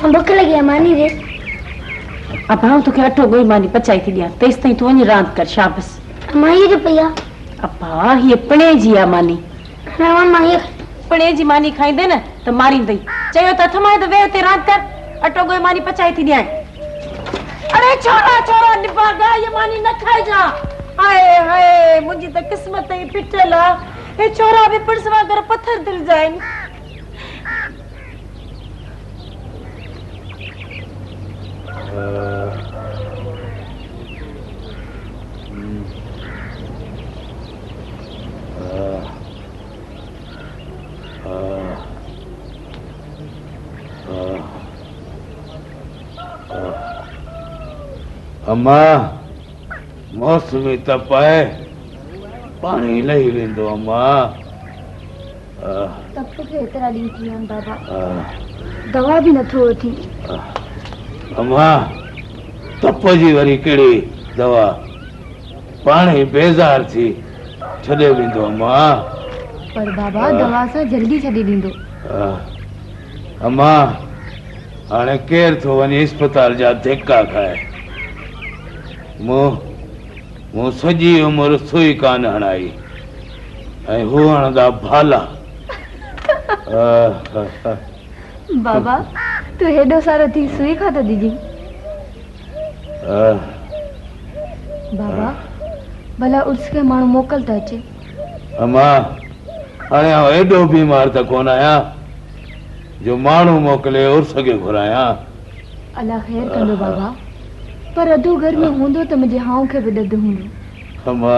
بک لڳي آ ماني ڏي. ابا آئون توکي اٽو ڳوهي ماني پچائي ٿي ڏيان تيستائين تون وڃي راند ڪر شابس. امان هيء جو پئي آ. ابا هيء پڻي جي آ ماني. نه امان مان هيء کائيندس. پڻي جي ماني کائيندين نه ته ماريندئي. چيو ته اٿمانء ته ويهه اتي راند ڪر. اٽو ڳوهي ماني پچائي ٿي ڏيانء. اڙي ڇورا ڇورا نڀاڳا هيء ماني نه کائجان. هاء هاء منهنجي ته قسمت ئي ڦٽل آ. هي ڇورا به پڻس وانگر پٿر دل جا آهن. اما موسمي تپ آهي پاڻي لهي ويندو اما. تپ کي ايترا ڏينهن ٿي ويا آهن بابا دوا به نٿو وٺين. اما تپ جي وري ڪهڙي دوا پاڻهي بيزار ٿي ڇڏي ويندو اما. پر بابا دوا سان جلدي ڇڏي ڏيندو. اما هاڻي ڪير ٿو وڃي اسپتال جا ڌڪا کائي. مون مون سڄي عمر سوئي ڪانه هڻائي ۽ هو هڻندا ڀالا. بابا تون هيڏو سارو ٿي سوئي کان ٿو ڊڄين. بابا ڀلا عرس کي ماڻهو موڪل ته اچي. اما هاڻي آئون ايڏو بيمار ته ڪونه آهيان جو ماڻهو موڪلي عرس کي گهرايان. الله خير ڪندو بابا پر ادو گهر ۾ هوندو ته منهنجي هانء کي به ڏڍ هوندو. اما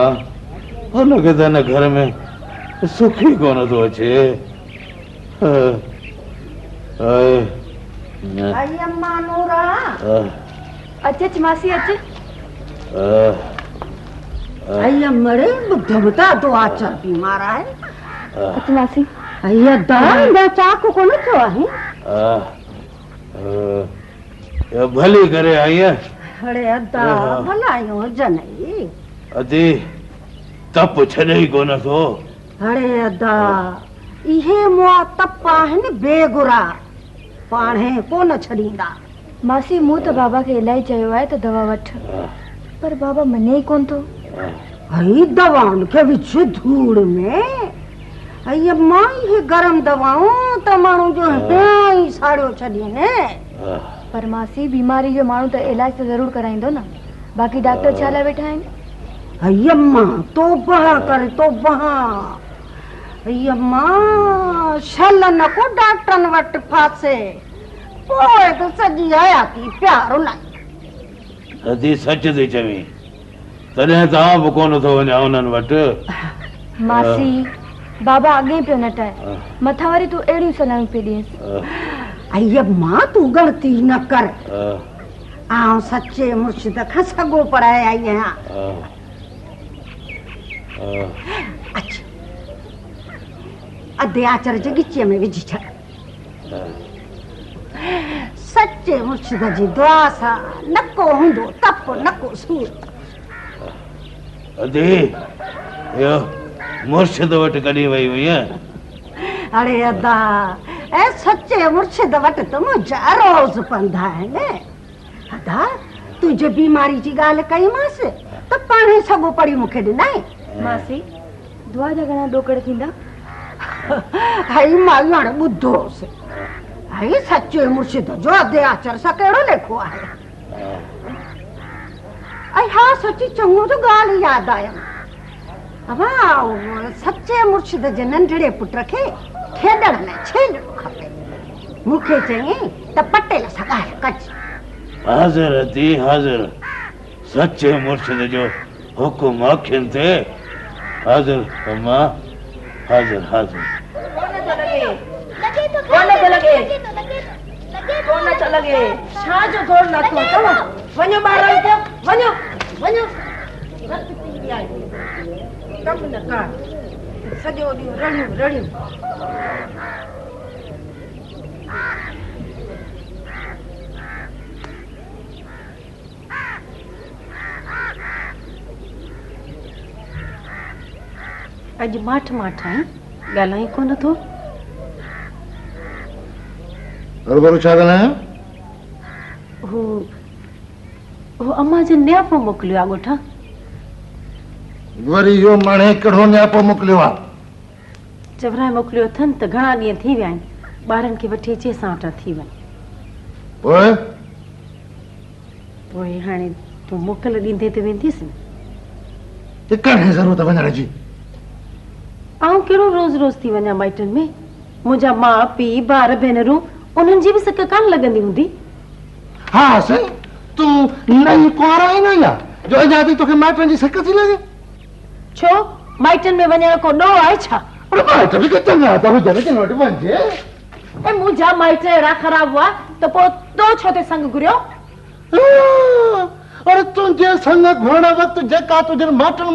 هن کي ته هن گهر ۾ سک ئي ڪونه ٿو اچي. ائي اما نورا. اچ اچ ماسي اچ. ائي امڙ ٻڌم ته ادو آچر بيمار آهي. اچ ماسي. ائي ادا اڃا چاق ڪونه ٿيو آهين. ڀلي ڪري آئينء. اڙي ادا ڀلايون هجنئي. ادي تپ ڇڏي ئي ڪونه ٿو. اڙي ادا اهي مئا تپ آهن بي گرا پاڻهي ڪونه ڇڏيندا. ماسي مون ته بابا کي الائي چيو آهي ته دوا وٺ پر بابا مڃي ئي ڪونه ٿو. اڙي دوائن کي وجهه ڌوڙ ۾. ائي اما اهي گرم دوائون ته ماڻهو جو هيانء ئي ساڙيو ڇڏين. پر ماسي بيماري جو ماڻهو ته علاج ته ضرور ڪرائيندو نه باقي ڊاڪٽر ڇا لاء ويٺا آهن. ائي اما توبهه ڪر توبهه. ائي اما شل نه ڪو ڊاڪٽرن وٽ ڦاسي پوء ته سڄي حياتي پيا رلائين. ادي سچ ٿي چوين. تڏهن ته آئون به ڪونه ٿو وڃان انهن وٽ. ماسي، بابا اڳئين پيو نٽائي، مٿان وري تون اهڙيون صلاحون پئي ڏينس. ائي اما، تون ڳڻتي نه ڪر. آئون سچي مرشد کان سڳو پڙهائي آئي آهيان. اچ، ادي آچر جي ڳچيء ۾ وجهي ڇڏ. سچي مرشد جي دعا سان نه ڪو هوندو تپ نه ڪو سور. ادي اهو مرشد وٽ ڪڏهن وئي هئينء؟ اڙي ادا اي سچي مرشد وٽ ته منهنجا روز پنڌ آهن. ادا تنهنجي بيماري جي ڳالهه ڪئيمانس ته پاڻهي سڳو پڙهي مون کي ڏنائين. ماسي دعا جا گهڻا ڏوڪڙ ٿيندا؟ هي مائي هاڻي ٻڌوس. هي سچي مرشد جو ادي آچر سان ڪهڙو ليکو آهي. ۽ ها سچي چڱو جو ڳالهه ياد آيم. ابا سچي مرشد جي ننڍڙي پٽ کي کيڏڻ لاء ڇيلڙو کپي. مون کي چيائين ته پٽيل سان ڳالهه ڪج. حاضر ادي حاضر. سچي مرشد جو حڪم اکين تي حاضر اما حاضر حاضر. ڪونه ٿو لڳي ڪونه ٿو لڳي ڪونه ٿو لڳي ڇا جو گوڙ لاٿو اٿو وڃو ٻاهر نڪرو وڃو وڃو رت پي ويا آهيو ڪم نه ڪار سڄو ڏينهن رڙيون رڙيون. اڄ ماٺ ماٺ آهين، ڳالهائين ڪونه ٿو. هروڀرو ڇا ڳالهايان؟ هو هو امان جن نياپو موڪليو آ ڳوٺان. وري اهو ماڻهي ڪهڙو نياپو موڪليو آ؟ چورائي موڪليو اٿن ته گهڻا ڏينهن ٿي ويا آهن، ٻارن کي وٺي اچي اسان وٽان ٿي وڃ. پوء؟ پوء هاڻي تون موڪل ڏيندين ته وينديس نه. ته ڪهڙي ضرورت وڃڻ جي؟ آئون ڪهڙو روز روز ٿي وڃان مائٽن ۾؟ منهنجا ماء پيء، ڀائر ڀينرون، انهن جي به سڪ ڪانه لڳندي هوندي. ها سائين، تون نئين ڪنوار آهين نه اڃا، جو اڃا تائين توکي مائٽن جي سڪ ٿي لڳي. ڇو، مائٽن ۾ وڃڻ ڪو ڏوهه آهي ڇا؟ پر مائٽ به ڪي چڱا ته هجن، جن وٽ وڃجي. ۽ منهنجا مائٽ اهڙا خراب هئا ته پوء تو ڇو ٿي سڱ گهريو؟ اڙي تنهنجي سڱ گهرڻ وقت جيڪا تنهنجن مائٽن.